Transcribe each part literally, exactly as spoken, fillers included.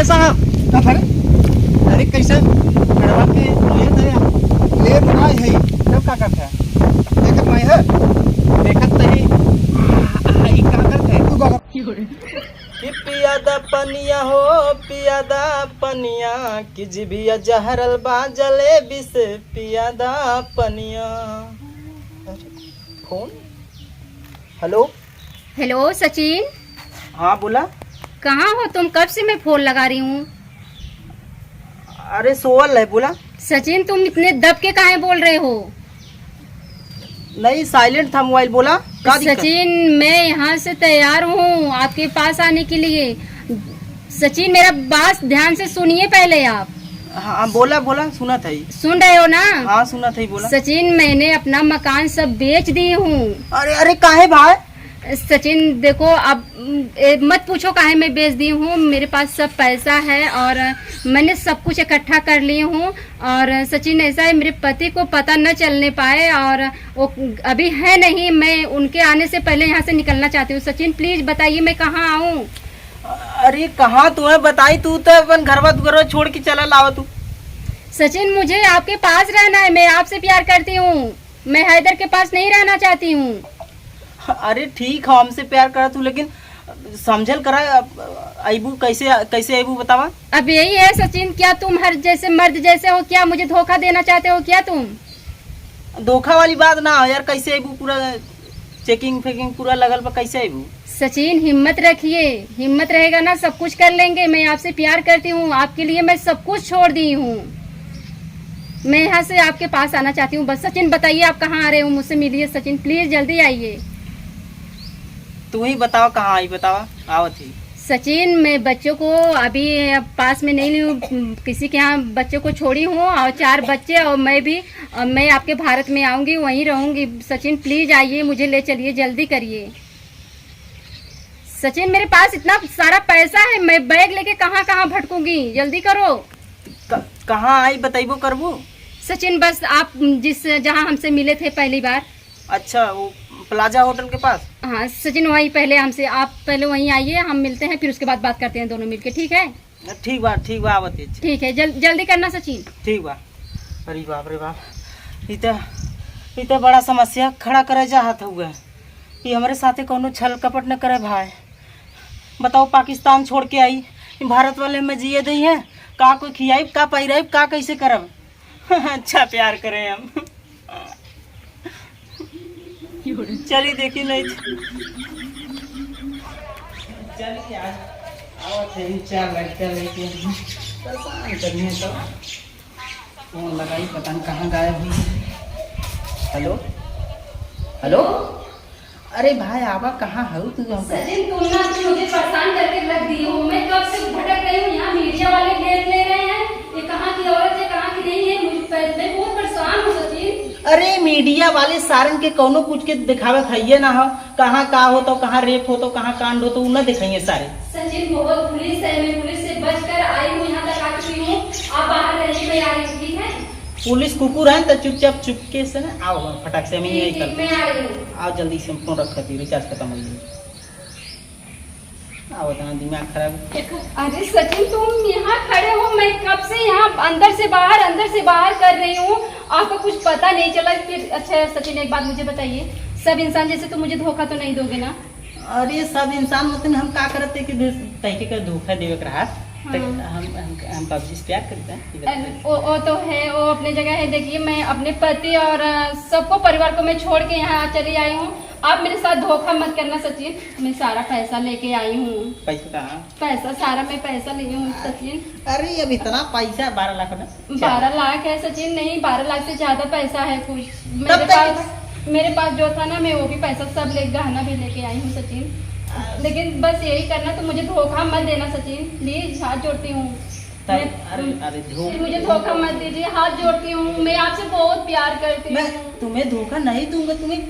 साहब। का भरे? अरे, कैसे? गड़वा के लेत है आप? लेत ना है। तब का करत है? देखत नहीं है? देखत नहीं। आ, आ, ई का करत है? तू का करत? कि पिया दा पनिया हो, पिया दा पनिया, कि जिभिया जहरल बा जलेबी से, पिया दा पनिया। अरे, फोन। हेलो। हेलो सचिन। हाँ, बोला। कहाँ हो तुम? कब से मैं फोन लगा रही हूँ। अरे, सोवल है, बोला। सचिन, तुम इतने दब के काहे बोल रहे हो? नहीं, साइलेंट था मोबाइल, बोला। का दिक्कत? सचिन, मैं यहाँ से तैयार हूँ आपके पास आने के लिए। सचिन, मेरा बात ध्यान से सुनिए पहले आप। हाँ, बोला, बोला, सुनत है। सुन रहे हो ना? हाँ, सुनत है, बोला। सचिन, मैंने अपना मकान सब बेच दी हूँ। अरे, अरे, काहे भाई? सचिन, देखो, अब, ए, मत पूछो काहे मैं बेच दी हूँ। मेरे पास सब पैसा है और मैंने सब कुछ इकट्ठा कर ली हूँ। और सचिन, ऐसा है, मेरे पति को पता न चलने पाए और वो अभी है नहीं। मैं उनके आने से पहले यहाँ से निकलना चाहती हूँ। सचिन, प्लीज बताइए, मैं कहाँ आऊँ? अरे, कहाँ तुम्हें बताई, तू तो अपन घरवा दुआरवा छोड़ के चला लावा तू। सचिन, मुझे आपके पास रहना है, मैं आपसे प्यार करती हूँ, मैं हैदर के पास नहीं रहना चाहती हूँ। अरे ठीक है, हमसे प्यार करा तू, लेकिन समझल करा, अब अइबू कैसे, कैसे अइबू बतावा? अब यही है सचिन, क्या तुम हर जैसे मर्द जैसे हो क्या? मुझे धोखा देना चाहते हो क्या तुम? धोखा वाली बात ना हो यार, कैसे अइबू? पूरा चेकिंग फेकिंग पूरा लगल पर, कैसे अइबू? सचिन, हिम्मत रखिए, हिम्मत रहेगा ना, सब कुछ कर लेंगे। मैं आपसे प्यार करती हूँ, आपके लिए मैं सब कुछ छोड़ दी हूँ। मैं यहाँ से आपके पास आना चाहती हूँ। बस सचिन, बताइए, आप कहाँ आ रहे हो? मुझसे मिलिए सचिन, प्लीज जल्दी आइए। तू ही बताओ, कहाँ आई, बताओ, आवत ही। सचिन, मैं बच्चों को अभी पास में नहीं ली हूँ, किसी के यहाँ बच्चों को छोड़ी हूँ, और चार बच्चे और मैं भी, और मैं आपके भारत में आऊँगी, वहीं रहूँगी। सचिन, प्लीज आइए, मुझे ले चलिए, जल्दी करिए। सचिन, मेरे पास इतना सारा पैसा है, मैं बैग लेके कहाँ कहाँ भटकूंगी? जल्दी करो। क-, कहाँ आई, बतैबो करबू? सचिन, बस आप जिस, जहाँ हमसे मिले थे पहली बार। अच्छा, वो प्लाजा होटल के पास? हाँ सचिन, वहीं पहले हमसे, आप पहले वहीं आइए, हम मिलते हैं, फिर उसके बाद बात करते हैं दोनों मिलके, ठीक है? ठीक बा, ठीक बा, आवत ही। ठीक है, जल-, जल्दी करना सचिन। ठीक बा। अरे बाप रे बाप, ई त, ई त बड़ा समस्या खड़ा करे चाहत हुए। ई हमरे साथे कौनो छल कपट न करे भाई। बताओ, पाकिस्तान छोड़ के आई, ई भारत वाले हमें जिए दई हैं? का कोई खियाइब, का पहिराइब, का कैसे करब? अच्छा प्यार करें हम। चली देखी नहीं। चली आज, आवत है, चार लड़का लेके परेशान करिए तो। फोन लगाई, पता नहीं कहाँ गायब हुई। Hello, hello. अरे भाई, आवा, कहाँ हऊ तू? हमका सचिन, तुम ना तो मुझे परेशान करके रख दिए हो। मैं कब से भटक रही हूँ, यहाँ मीडिया वाले घेर ले रहे हैं। ये कहाँ की औरत है, कहाँ की नहीं है, मुझे, मैं बहुत परेशान हूँ सचिन। अरे, मीडिया वाले सारन के कौनो कुछ के दिखावत हइये ना हो, कहाँ का होतो, कहाँ रेप होतो, कहाँ कांड होतो, उ ना दिखाइए सारे। सचिन, बहुत पुलिस है, मैं पुलिस से बच कर आई हूँ, यहाँ तक आ चुकी हूँ। आप बाहर रहिए, मैं आ रही हूँ, ठीक है? पुलिस कुकुर है तो चुपचाप चुपके से ना आओ, फटाक से हम यही ठीक, ठीक, करते मैं हैं। आ रही हूँ। आओ जल्दी से, फोन रख दी, रिचार्ज खत्म हो गई। आओ, इतना दिमाग खराब। अरे सचिन, तुम यहाँ खड़े हो, मैं कब से यहाँ अंदर से बाहर, अंदर से बाहर कर रही हूँ, आपको कुछ पता नहीं चला। फिर अच्छा सचिन, एक बात मुझे बताइए, सब इंसान जैसे तुम मुझे धोखा तो नहीं दोगे ना? अरे, सब इंसान मतलब हम का करत है कि तैके का धोखा देवे के रहा, तो हाँ। हम, हम, हम पबजी से प्यार करते हैं, ये बताइए। अरे, वो, वो तो है, वो अपने जगह है। देखिए, मैं अपने पति और, अ, सबको, परिवार को मैं छोड़ के यहाँ चली आई हूँ। आप मेरे साथ धोखा मत करना सचिन, मैं सारा पैसा लेके आई हूँ। पैसा कहाँ? पैसा सारा, मैं पैसा ली हूँ सचिन। अरे, अब इतना पैसा, बारह लाख ना? बारह लाख है सचिन, नहीं, बारह लाख से ज्यादा पैसा है कुछ। तब मेरे तक पास, मेरे पास जो था ना, मैं वो भी पैसा सब ले, गहना भी लेके आई हूँ सचिन। आ, लेकिन बस यही करना, तो मुझे धोखा मत देना सचिन, प्लीज, हाथ जोड़ती हूँ। तब, मैं, अरे, अरे, धो- मुझे धोखा मत दीजिए, हाथ जोड़ती हूँ, मैं आपसे बहुत प्यार करती मैं हूँ। तुम्हें धोखा नहीं दूंगा, तुम्हें,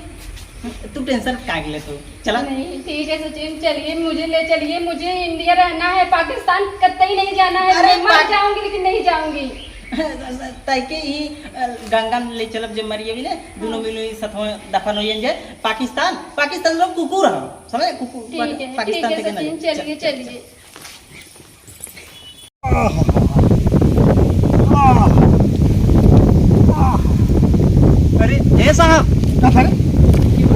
तू टेंशन काहे ले तू? चला। नहीं, ठीक है सचिन, चलिए, मुझे ले चलिए, मुझे इंडिया रहना है, पाकिस्तान कतई नहीं जाना है। अरे मैं मर पाक- जाऊंगी लेकिन नहीं जाऊंगी। तैके ही, अ, गंगा में ले चलब, जे मरिए भी ना, दोनों हाँ। मिलके सथवा दफन हो जाए। पाकिस्तान, पाकिस्तान लोग कुकुर हैं, समझे? कुकुर, ठीक है, पाकिस्तान ठीक है तक ना सचिन, जाए। चलिए, चल, चल, चलिए। चल। आहा, आहा, आहा। अरे, ए साहब। का था रे?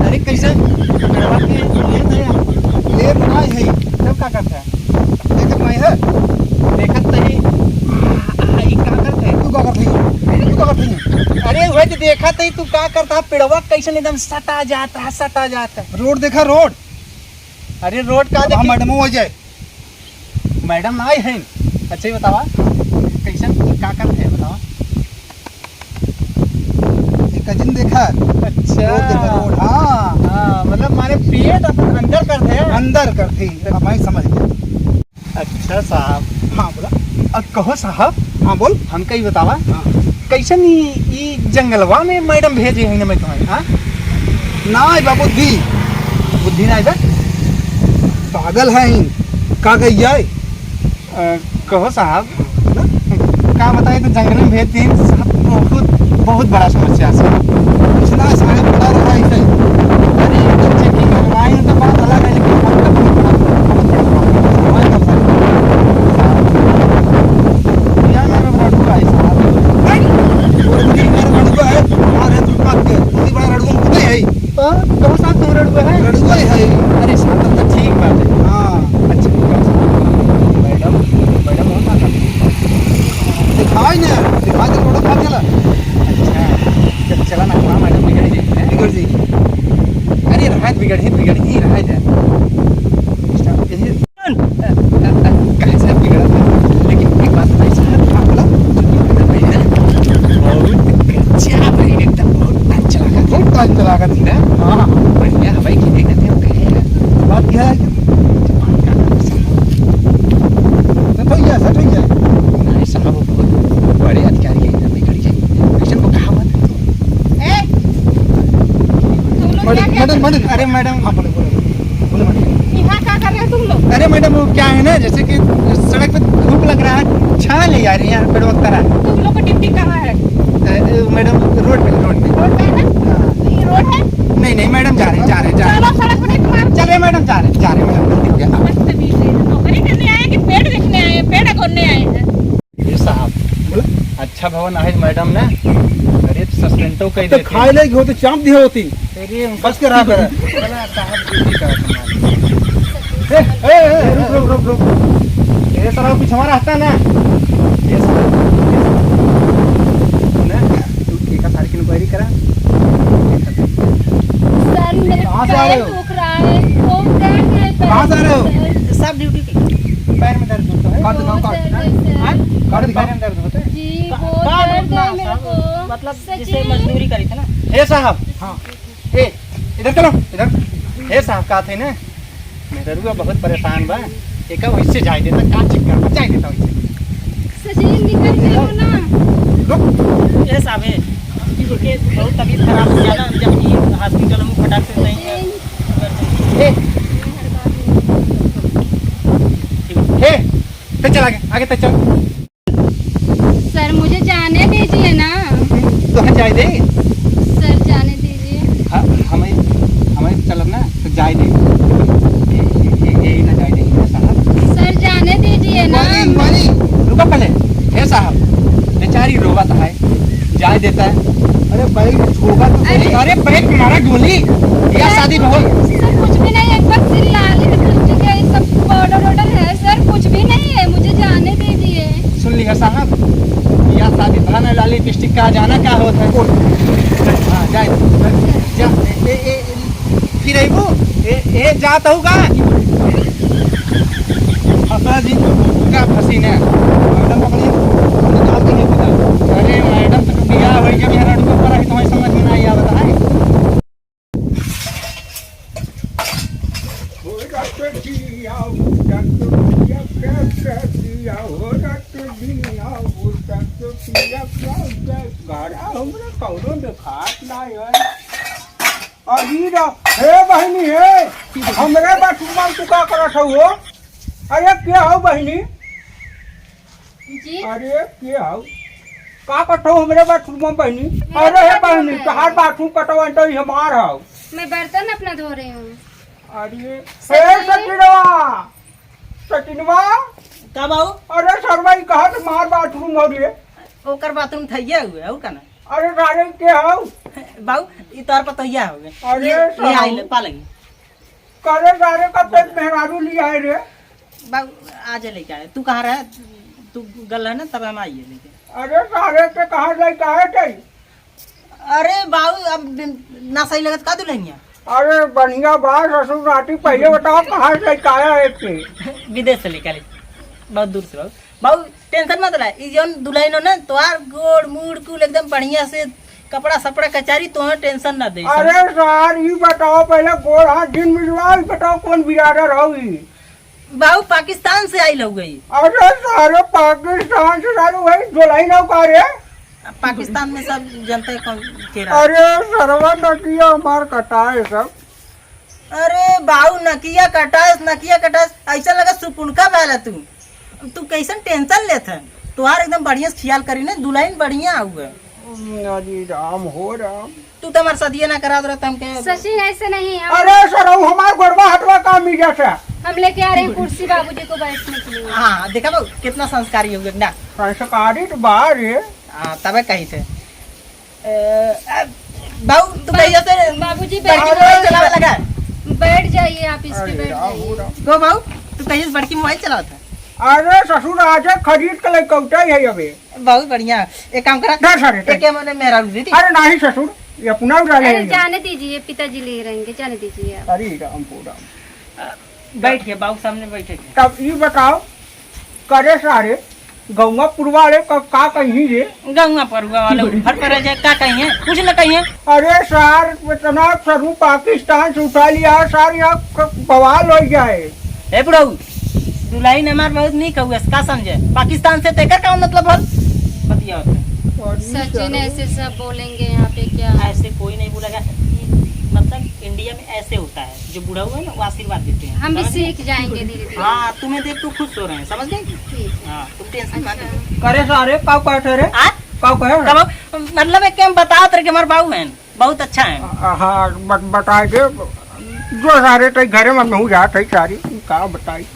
अरे, कैसे? पेड़वा के लेत है यार। लेत नाई है। तब का करत है? देखत नाई है? देखत नहीं। आ, आ, ई का करत है? तू का करत है? तू का करत है? अरे, वही तो देखत है, तू का करत है? पेड़वा कैसे एकदम सटा जात है, सटा जात है। रोड देखा, रोड। अरे, रोड का अब हम देखी? मैडमो हो जाए। मैडम ना आई हैं। अच्छा, ये बतावा, कैसन का करत है, बतावा। एक जिन देखा। अच्छा। रोड देखा, रोड, हाँ। हाँ, मतलब, माने पेड़ अपन अंदर करत है। अंदर करत है, अब मैं समझ गया। अच्छा साहब। हाँ, बोला। अब कहो साहब। हाँ, बोल। हमका ई बतावा, हाँ। कैसन ई, ई जंगलवा में मैडम भेजे हैं ना मैं तुम्हें, हाँ? ना, ई बा बुद्धि। बुद्धि ना, ई बा? पागल है, का गई है? अ, कहो साहब, का बताई, तो जंगल में भेज दीन साहब, बहुत, बहुत बड़ा समस्या है। इतना साहब बड़ा रहा है इसे। अरे, ये तो चेकिंग करवाई, तो बात अलग है, लेकिन बहुत, बहुत बड़ा, बहुत बड़ा problem है। हमारे पास है। यार, मेरे को रड़ुआ है साहब। वो भी मेरे रड़ुआ है, तुम्हारे दुकान के, उसी बड़ा रड़ुआ मुझे है। हाँ, कहो साहब, तू रड़ुआ है? रड़ुआ ही है। अरे साहब, तब तो ठीक बात है। हाँ। अच्छा, कहो साहब, मैडम, मैडम हो ना? दिखाई नहीं, दिखाई दे, थोड़ा खा चला। अच्छा, जब चला ना, थोड़ा मैडम बिगड़ जाएगी, हैं? बिगड़ जाएगी। अरे, रहा दे, बिगड़ ही, बिगड़ ही, रहा दे। Stop कीजिए। अ, अ, अ, काहे साहब बिगड़ा था? लेकिन एक बात बताई साहब। हाँ, बोला। जो बिगड़ा भाई ना, बहुत अच्छा भाई, एकदम बहुत अच्छा लगा। बहुत अच्छा लगा थी ना? हाँ। बढ़िया हवाई की देखा थे, हम कहे यार। बात क्या है? बात क्या है साहब? Set हो गया, set हो गया। नहीं साहब, वो बहुत बड़े अधिकारी है, एकदम बिगड़ गए। Patient को कहा मत। ए, तुम लोग मैडम, क्या, क्या मैडम, मैडम। अरे मैडम। हाँ, बोलो, बोलो, बोलो। बोलो, मैडम। यहाँ क्या कर रहे हो तुम लोग? अरे मैडम, वो क्या है ना, जैसे कि सड़क पे धूप लग रहा है, छाँह ले आ रही है यहाँ पे, डॉक्टर है। तुम लोग का ड्यूटी कहाँ है? अ, अ, मैडम, रोड पे, रोड पे। रोड पे है ना? हाँ। ये रोड है? नहीं, नहीं मैडम, जा रहे हैं, जा रहे हैं, जा रहे हैं। चलो, सड़क पे नहीं तुम्हारा। चलिए मैडम, जा रहे हैं, जा रहे हैं मैडम, गलती हो गया। बदतमीज है, नौकरी करने आए हैं कि पेड़ देखने आए हैं? पेड़ अगोरने आए हैं। ये साहब, बोला? अच्छा भवन आहे मैडम ने, अरे सस्पेंडो कह तो देते। खाए लायक होते, चाप दिए होती। अरे उनका बस के रहा करे। चला साहब, ड्यूटी करत हमारे। ए, ए, ए, रुक, रुक, रुक, रुक। ये सारा पीछे हमारा हटा ना। ये सारा, ये सारा। ना, तू ठेका सारी की इंक्वायरी करा। सर, मेरे कहाँ से आ रहे पैर हो? दुख रहा है, बहुत दर्द है पैर कहाँ से आ रहे हो? में, सर। सब ड्यूटी पे। पैर में दर्द होता है? काट दो, बहुत काट। दर्द है, सर। हाँ? काट दो। पैर में दर्द होता है? जी, का-, बहुत काट दर्द उतना है मेरे साहब, को। मतलब, जैसे सचिन। मजदूरी करी थे ना। हे साहब। हाँ। हे, इधर चलो, इधर। हे साहब, का थे ना? मेहरुआ बहुत परेशान बा। एका वैसे जाए देता, का चक्कर बा, जाए देता वैसे। सचिन, निकल गए हो ना? रुक। ए साहब, ए, इनके बहुत तबीयत खराब हो गया ना, जब ये हॉस्पिटल में फटाक से नहीं है। ए। ए, ते चल आगे, आगे ते चल। सर, मुझे जाने दीजिए ना। तो हम जाए दे। सर, जाने दीजिए। हाँ, हमें, हमें चलब ना, तो जाए दे। ए, ए, ए, ए, ना जाए दे, ए साहब। सर, जाने दीजिए ना। Inquiry, inquiry. रुको पहले। ए साहब, बेचारी रोवत है, जाए देता है। अरे भाई, होगा तो अरे। सही। अरे, बैठ मारा गोली। या सर, शादी बहुत। सर, कुछ भी नहीं, एक बस लाली लिपस्टिक है, ये सब पाउडर वाउडर है, सर, कुछ भी नहीं है, मुझे जाने दीजिए। सुन लिया साहब, या शादी था ना, लाली लिपस्टिक का जाना का होता है? हाँ, जाए। जा, ए, ए, ए, फिर अइबू? ए, ए, जात हूँ का? फंसा जी, का फंसी ने? मैडम अपनी निकाल के नहीं पता। अरे मैडम, तो बियाह होई के मेहरारू के ऊपर है, तुम्हें समझ में नहीं आवता है। हो रख दिया, हो रख दिया, क्या कर दिया, हो रख दिया, हो रख दिया, क्या कर, गाड़ा हमरा कौनो देखात ना है। अरे रा-, हे बहिनी, हे, हमरे बाथरूम में तू का करत हऊ हो? अरे, के हऊ बहिनी? जी। अरे, के हऊ? का करत हऊ हमरे बाथरूम में बहिनी? मैं अरे, हे बर्तन बहिनी, धो रही तोहार हूँ। बाथरूम कटवा तो ये हमार हऊ। मैं बर्तन अपना धो रही हूँ। अरे, सचिन। हे सचिनवा, सचिनवा, का बाऊ? अरे सरवा, ई कहाँ से मार बाथरूम हो रे? ओकर बाथरूम थैया हुए, और का ना? अरे सारे के हौ? बाऊ, ई तोर पतोहिया हो गए। अरे ले, ले आई साहब। ले, पा लगी। करे सारे का पेट मेहरारू ले आए रे। बाऊ, आज लेके आए। तू कहाँ रहे? तू गल है ना, तब हम आइए लेके। अरे सारे के कहाँ लेके आए थे? अरे बाऊ, अब ना सही लगत का दुल्हनिया? अरे बढ़िया बा ससुर नाती, पहले बताओ कहाँ से लेके आया है के? विदेश से लेके आए। बहुत दूर से बाऊ। बाऊ, टेंशन मत ले, ई जौन दुल्हन हो ना, तोहार गोड़ मूड़ कुल एकदम बढ़िया से कपड़ा सपड़ा कचारी, तोहे टेंशन ना दे। अरे सार, ई बताओ पहले गोड़ हाथ जिन मिलवाओ, ई बताओ कौन बिरादर हौ ई? बाऊ, पाकिस्तान से आइल हौ गई। अरे सारे, पाकिस्तान से सारे वही दुल्हन हौ का रे? अब पाकिस्तान में सब जनता है कौन के रहा। अरे सरवा, नकिया हमार कटाए सब। अरे बाऊ, नकिया कटास, नकिया कटास, ऐसा लगा सुपुनका वाला तू। तू कैसन टेंशन लेत है? तुहार एकदम बढ़िया से ख्याल करी ने, दुल्हन बढ़िया आऊ है। अरे राम हो राम। तू तो हमार शादिये ना करा दे रहा हमके। सचिन, ऐसे नहीं, हम अरे सर, हमार गोड़वा हटवा काम मिल जाता। हम लेके आ रहे हैं कुर्सी बाबूजी को बैठने के लिए। हाँ, देखा बाऊ, कितना संस्कारी हो गया ना। संस्कारी तो बा रे। हाँ, तबे कही थे। ए, ए, बाऊ, तू बा-, कहिया से बाबूजी, बड़की बैठ मोबाइल जाइए। चलावे लगा? बैठ जाइए, आप इस पे अरे बैठ राम हो जाइए। राम। को बाऊ, तू कहिया से बड़की मोबाइल चलावत है? अरे ससुर, आज खरीद के लइकौटे है अबे। बहुत बढ़िया। एक काम करा, ना सारे, एक मने मेहरारू दे दी। अरे नहीं ससुर, ये अपना उड़ा ले अरे आइए। जाने दीजिए, पिताजी ले रहेंगे, जाने दीजिए आप। अरे राम हो राम। बैठ के बाऊ सामने बैठे के। तब ई बताओ, करे सारे, गौवा पुरवा वाले का, का कहीं रे? गौवा पुरवा वाले उफर पर रह जाए, का कहिए? कुछ न कहिए। अरे सार, इतना सरू पाकिस्तान से उठा लिया सार, यहाँ क-, बवाल हो जाए। ए बुढ़ऊ, दुल्हन हमार बहुत नीक हुआ, का समझे? पाकिस्तान से तेकर का मतलब हल? बतिया होते। सचिन, ऐसे सब बोलेंगे यहाँ पे क्या? ऐसे कोई नहीं बोलेगा। मतलब इंडिया में ऐसे होता है, जो बूढ़ा हुआ है ना, वो आशीर्वाद देते हैं, हम भी समझ गए? सीख जाएंगे धीरे धीरे। हाँ, तुम्हें देख तो खुश हो रहे हैं, समझ गए? ठीक है। हाँ, तुम टेंशन मत लो। करे सारे, काऊ कहे थे रे? आ? काऊ कहे? कब, मतलब है कि हम बतात रहे कि हमारे बाबू हैं, बहुत अच्छा है। आ, हाँ, बत-, बताए दे। जो सारे तई घरे में महू जात है सारी, का बताई?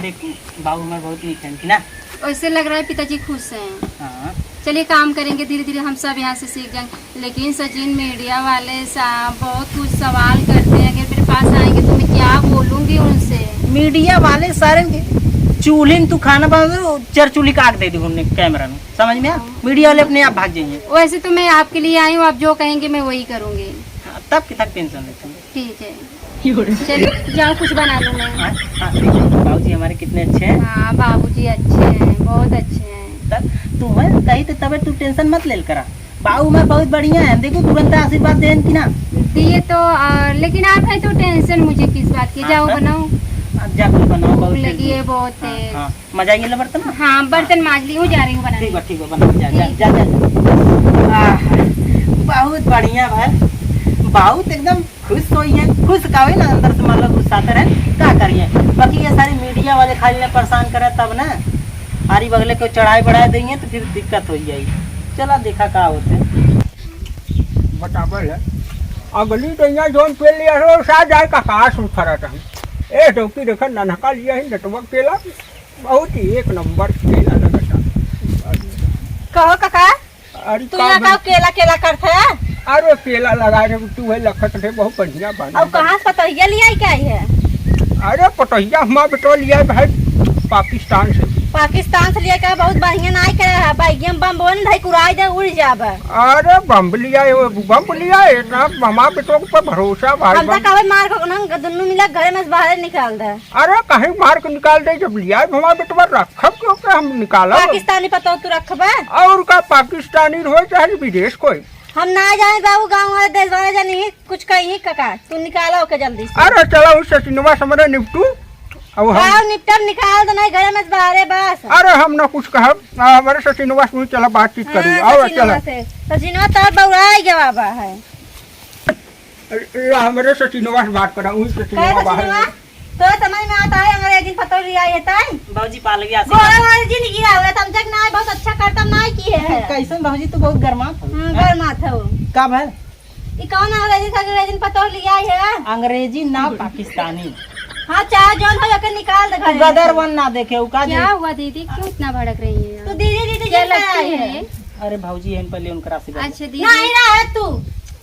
देखो, बाबू हमारे बहुत नीक हैं कि ना? वैसे लग रहा है पिताजी खुश हैं। हाँ। चलिए, काम करेंगे धीरे धीरे, हम सब यहाँ से सीख जाएंगे। लेकिन सचिन, मीडिया वाले साहब बहुत कुछ सवाल करते हैं, अगर मेरे पास आएंगे तो मैं क्या बोलूँगी उनसे? मीडिया वाले सारे के चूल्हे में तू खाना बना दे, चर चूल्ही काट दे दे उन्हें कैमरा में, समझ में आ? हाँ। मीडिया वाले अपने आप भाग जाएंगे। वैसे तो मैं आपके लिए आई हूँ, आप जो कहेंगे मैं वही करूँगी। हाँ, तब कितना टेंशन लेते हैं। ठीक है। चलिए, जाओ, कुछ बना लो मैं। हाँ, हाँ, देखो, बाबूजी हमारे कितने अच्छे हैं। हाँ, बाबूजी अच्छे हैं, बहुत अच्छे हैं। तब तू है, कही तो तबे तू टेंशन मत लेल करा। बाबू मैं बहुत बढ़िया है, देखो तुरंत आशीर्वाद देन कि ना। दिए तो, आ, लेकिन आप हैं तो टेंशन मुझे किस बात की? हाँ, जाओ तब? बनाओ। अब जा तू बनाओ, भूख बहुत लगी जल्दी। है बहुत हाँ, तेज। हाँ। मजा आइए ला बर्तन में? हाँ, बर्तन माज ली हूँ, जा रही हूँ बनाने। ठीक बा, ठीक बा, बना, जा, जा, ठीक। जा, जा, जा। आह, बहुत बढ़िया भाई, बहुत एकदम खुश होई है, खुश का होई ना, अंदर से मतलब गुस्साते रहे, का करिए? बाकी ये सारी मीडिया वाले खाली ना परेशान करे तब ना, आरी बगले को चढ़ाई बढ़ाई देंगे तो फिर दिक्कत हो जाई। चला देखा का होते। बतावल है, अगली दैया जौन पेल लिया हो, सा जाए का काश में फरत है। ए, डौकी देखा, नन्हका लिया है, नटवर पेला। बहुत ही एक नंबर केला लगता। कहो काका, अरे तू का यहाँ बन- का केला केला करत है? अरे केला लगा रे, तू है लखत रे, बहुत बढ़िया बन। और कहाँ से पतोहिया ले आई क्या है? अरे पतोहिया हमार बेटवा लिया है भाई पाकिस्तान से। पाकिस्तान से लिया क्या? बहुत बढ़िया नाई करे है, बैगियम बम बोल भाई कुराई दे उड़ जाबे। अरे बम लिया है, वो बम लिया है, इतना हमार बेटवा के ऊपर भरोसा भाई। हम तो बम। कभी मार को ना दुन्नू मिला घरे में से बाहर निकाल दे। अरे, कहीं मार के निकाल दे, जब लिया है हमार बेटवा, रखब क्यों के हम निकालब? पाकिस्तानी पतोह तू रखबे? और का, पाकिस्तानी रहो चाहे विदेश कोई। हम ना जाए बाबू, गाँव वाले देश वाले जानी कुछ कहीं काका, तू निकालो ओके जल्दी से। अरे, चला उस सचिनवा से हमरे निपटू। अब हम गाँव निपटब, निकाल दे, नहीं घरे में बाहरे बस। अरे, हम ना कुछ कहब, आ, हमरे सचिनवा से चला बातचीत हाँ, करी। आओ, सचिनवा चला। से। सचिनवा तो बौराई गवा बा है। ला, हमरे सचिनवा से बात करा, उही सचिनवा कहे बाहर सचिनवा? में। तो समझ में आता है, अंग्रेजी पतोह लिया है ताई? बाबूजी पा लगी आशीर्वाद। गोरा वाली जिंदगी रहा है, तम जग ना बहुत अच्छा करतम ना किए है। कैसन बाबूजी, तू बहुत गरमात हो। हम्म, हैं? गरमात हो। का भल? ई कौन अंग्रेजी से अंग्रेजी पतोह लिया है? अंग्रेजी ना, पाकिस्तानी। हाँ, चाहे जौन हो, एके निकाल दे तू घर में गदर से। वन ना देखे, उ का क्या जी? हुआ दीदी, क्यों इतना भड़क रही हैं तो आप? दीदी, दीदी क्या जी लगती आई है है? ये? अरे भौजी, एहन पहले उनकरा से बात। अच्छा दीदी। नहीं रहे तू।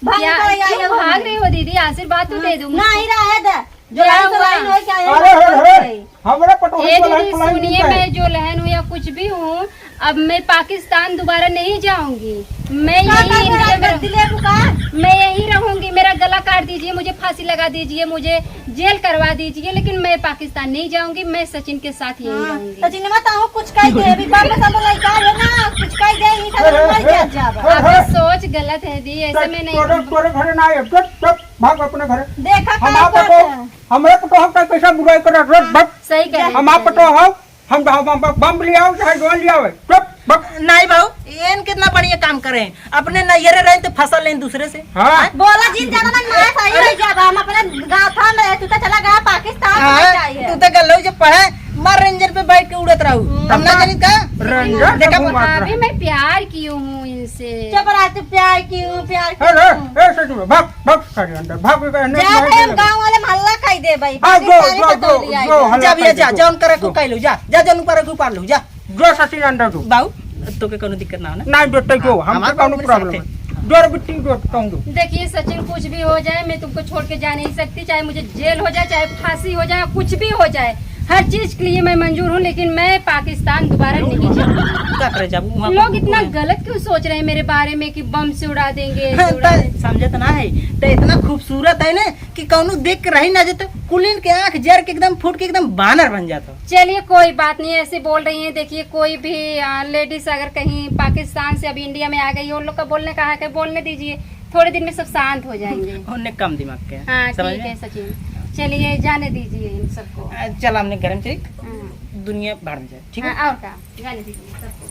भाग क्या, निकल आई क्यों है भाग वहाँ। रही हो दीदी? आशीर्वाद तो हाँ, दे दो मुझको। नहीं रहे दे। जो क्या लाइन से हुआ? लाइन हो, क्या है? अरे, अरे, अरे, हमरे पटोही ए को लाइन दीदी, फलाइन सुनिए, नहीं मैं जो लहन हूँ या कुछ भी हूँ, अब मैं पाकिस्तान दोबारा नहीं जाऊंगी। मैं का यही बात है, इंडिया में गलती ले बुका? मैं यहीं रहूंगी। मेरा गला काट दीजिए, मुझे फांसी लगा दीजिए, मुझे जेल करवा दीजिए, लेकिन मैं पाकिस्तान नहीं जाऊंगी। मैं सचिन के साथ यहीं हाँ, रहूंगी। सचिन में तो कुछ कह दे, अभी बाप के साथ लड़का है ना, कुछ कह दे, ये सब अरे, मर अरे, गया जाबा। अरे, आपकी अरे। सोच गलत है दी, ऐसे तो में नहीं। तोरे, तोरे घरे ना आए, चुप, चुप, भाग अपने घरे। देखा हम का आप करते तो, हैं? हमरे को तो हम कहीं कैसा बुराई कर रहे, रोज भाग। सही कह रहे हम आप हैं। तो हो, हम, हम, हम बम ले आओ, चाहे ड्रोन ले आओ, चुप, बक। नहीं बाबू, एन कितना बढ़िया काम करे हैं। अपने नैहरे रहे तो फसल लें दूसरे से। हाँ। हैं? बोला जिन ज्यादा ना, ना सही रह जाबा। हम अपने गाथा में, तू तो चला गया पाकिस्तान में हाँ, चाहिए। तू तो गल्लो जब पढ़े, मार रेंजर पे बैठ के उड़त रहू। हम्म। हम ना जानित का? रेंजर देखा पे घुमात अभी रहे। मैं प्यार की हूँ इनसे। चुप रह, तू प्यार की हूँ, प्यार की अरे, हूँ। ए, सच में, भाग, भाग, सारे अंदर, भाग, भाग, जा नहीं, भाई, हम नहीं, गाँव वाले में हल्ला खाई दे भाई। हाँ, जो, पाकिस्तानी जो, पतोह जो, लिया जो, है। हल्ला जा भैया, खाई जा, दे। जौन करे को जो। कह लो, जा, जा, जौन ऊपर को पार लो, जा। जो सचिन अंडा जो। बाऊ, तोके कौनो दिक्कत ना हो ना? नहीं, जो तै जो, हाँ, हमके हमारे कौनो बाबू problem साथे। है। जो रे बिट्टी जो, कहूँ जो। देखिए सचिन, कुछ भी हो जाए, मैं तुमको छोड़ के जा नहीं सकती, चाहे मुझे जेल हो जाए, चाहे फांसी हो जाए, कुछ भी हो जाए, हर चीज के लिए मैं मंजूर हूँ, लेकिन मैं पाकिस्तान दोबारा नहीं जाऊँ। का करे जाबू? वहाँ लोग पर इतना है। गलत क्यों सोच रहे हैं मेरे बारे में कि बम से उड़ा देंगे, ऐसे हाँ, उड़ा तो देंगे। समझत ना है, तो इतना खूबसूरत है ना, कि कौनो देख के रही ना जात, कुलीन के आँख जर के एकदम फूट के एकदम बानर बन जात हो। चलिए कोई बात नहीं, ऐसे बोल रही हैं। देखिए कोई भी, आ, लेडीज अगर कहीं पाकिस्तान से अभी इंडिया में आ गई हो, उन लोग का बोलने का हक है, बोलने दीजिए, थोड़े दिन में सब शांत हो जाएंगे। उनने कम दिमाग के हैं, हाँ, समझ ठीक में? है सचिन, चलिए जाने दीजिए इन सबको। आ, चल हमने घर में चली, हाँ। दुनिया भाड़ में जाए, ठीक है? हाँ, और का, जाने दीजिए सबको।